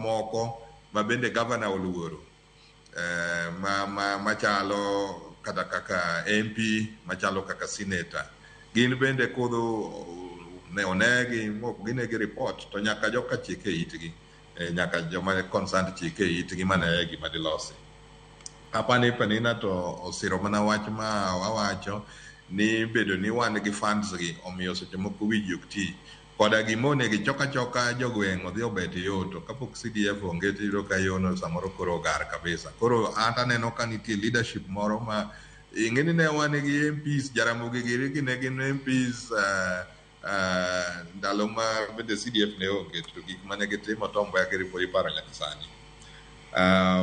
Moko ma bende gavana oluoro machalo kata kaka MP, machalo kaka senator, gin bende kudho ne onegi mok gine gi report to nyaka joka chike itgi, nyaka joma concerned chike itgi mane gima dilosi. Apani Penina to osiro mana wach ma wawacho ni bedo ni wan gi funds gi omiyo seche moko wi ji ok ti. Koda gima onego ichok achoka jogweng' odhi obet yo, to kapok CDF onge tiyudo ka yono samoro koro ogar kabisa. Koro an taneno ka nitie leadership moro ma ing'e ni ne wan gi MPs, Jaramogi giri gi ne gin MPs ndalo ma bende CDF ne onge, to gik mane gitimo Tom Mboya giri pod iparo nyaka sani.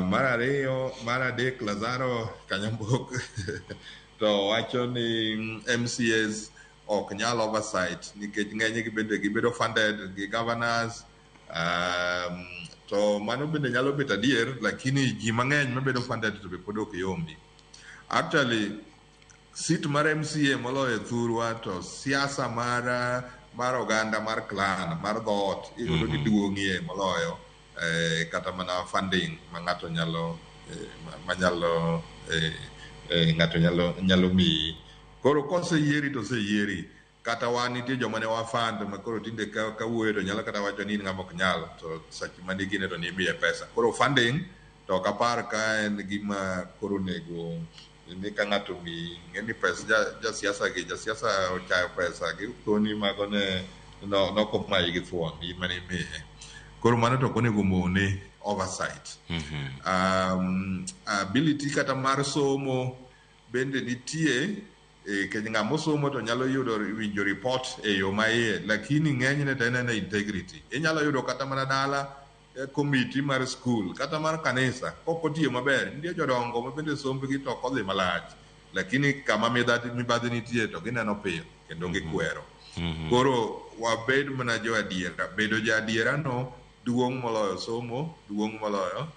Mar ariyo, mar adek, Lazaro Kanyambok to wacho ni MCAs ok nyal oversight nikech ng'enygi bende gibedo funded gi governors. To mano bende nyalo bet adier, lakini ji mang'eny mabedo funded to be pod ok yombi. Actually, seat mar MCA moloyo e thurwa to siasa mar oganda, mar clan, mar dhoot iyudo ni duong'ie moloyo kata mana funding ma ng'ato nyalo manyalo ng'ato nyalo miyi. Koro koseyieri to oseyieri. Kata wan nitie joma ne wa fund ma koro tinde ka wuoyo to nyalo kata wacho ni in ng'ama ok nyal, to seche mane gine to nimiye pesa. Koro funding to ok apar ka en gima koro onego ni ka ng'ato omiyi ing'e ni pes jasiasa gi jasiasa ochayo pesa gikoni mago ne nokomayi gi thuon in mane imiye. Koro mano to ok onego mone oversight. Ability kata mar somo bende nitie, nikech ng'ama osomo to nyalo yudo winjo report e yo ma iye, lakini ng'enyne to en ena integrity. Inyalo yudo kata mana dala, committee mar school kata mar kanisa kok otiyo maber, nitie jodongo ma bende sombgi to ok odhi malach, lakini kama mibadhi nitie to gineno piyo kendo gikwero. Koro wabed mana jo adiera. Bedo ja adiera no duong' moloyo somo, duong' moloyo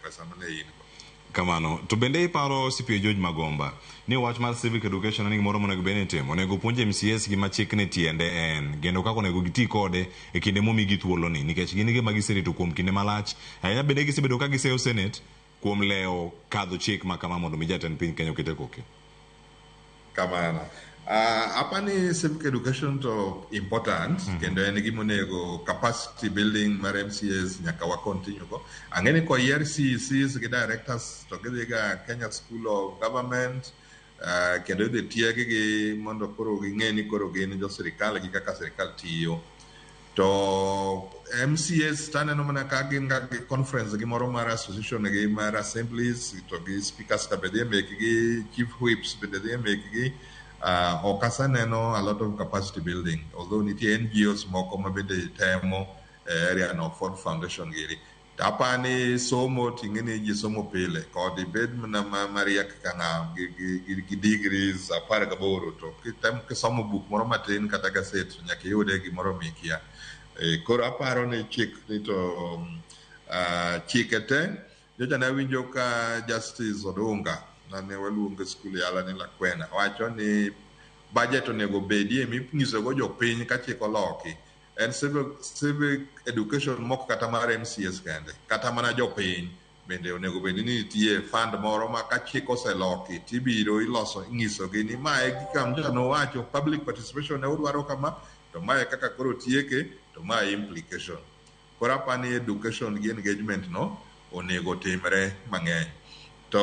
pesa mane in go. Kamano. To bende iparo, CPA George Magomba, ni wach mar civic education en gimoro monego bed ni itimo? Onego puonj MCAs gima chikni tiende en, kendo kaka onego giti kode e kinde momigi thuoloni, nikech gin gima giserito kuom kinde malach. Ahinya bende gisebedo ka giseyo Senate kuom lewo kadho chik ma kama mondo mi jatend piny Kenya okete koke. Kamano. Apani civic education to important kendo en gima onego capacity building mar MCAs nyaka wa continue go. Ang'e ni koyier CECs gi directors to gidhi ga Kenya School of Government, kendo idhi tieg gi mondo koro ging'e ni koro gin jo sirikal gi kaka sirikal tiyo. To MCAs taneno mana ka gin ga gi conference gi moro mar association gi mar assemblies to gi speakers ka be dhi e mekgi, chief whips bende dhi e mekgi. Ok aseneno a lot of capacity building, although nitie NGOs moko ma bende temo e area no, Ford Foundation giri. To apani somo ting'e ni ji somo pile kod ibed mana mariek ka ng'a gi degrees 18 to kitem kisomo buk moro matin kata gaset to nyaka iyude gimoro mikia. Koro aparo ni chik ni to chike te nyocha ne awinjo ka Justice Odunga mane waluongo e skul yala ni Lakwena wacho ni budget onego bedie minyisogo jopiny ka chik oloki. En civic education mok kata mar MCAs kende, kata mana jopiny bende onego bed ni nitie fund moro ma ka chik oseloki tibiro iloso inyisogi ni mae kaka nyocha nowacho public participation ne udwaro kama to mae kaka koro tieke to mae implication. Koro apani education gi engagement no onego timre mang'eny. To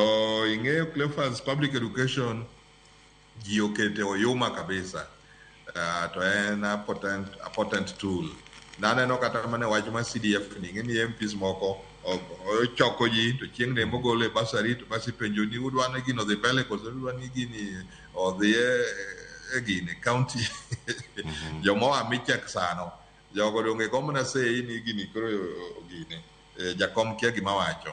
ing'eyo Cleophas, public education ji okete oyuma kabisa, to en a potent tool. Naneno kata mana wach mar CDF ni, ing'e ni MPs moko ochoko ji to chieng' ne mogolo e bursary to basi penjo ni udwa ni gino odhi mbele koso udwa ni gini odhi e gini county. Joma oa michek sano jogo donge go mana sei ni gini koro gini jakom kia gima wacho.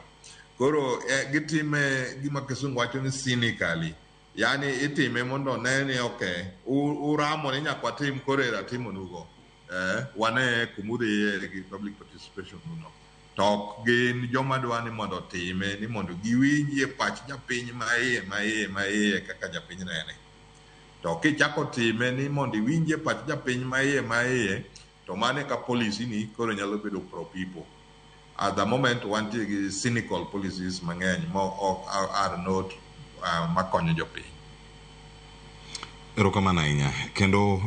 Koro gitime gima kisungu wacho ni cynically. Yani itime mondo one ni okay, uramo ni nyaka watim koro ero atimonugo. Wane kumudhiye gi public participation uno. To ok gin joma dwa ni mondo otime ni mondo giwinjie pach japiny maiye maiye maiye kaka japiny nene. To kichako time ni mondo iwinjie pach japiny maiye maiye to mano eka policy ni koro nyalo bedo pro people. At the moment wantie gi cynical policies mang'eny ma ok are not makonyo jopiny. Erokamano ahinya kendo.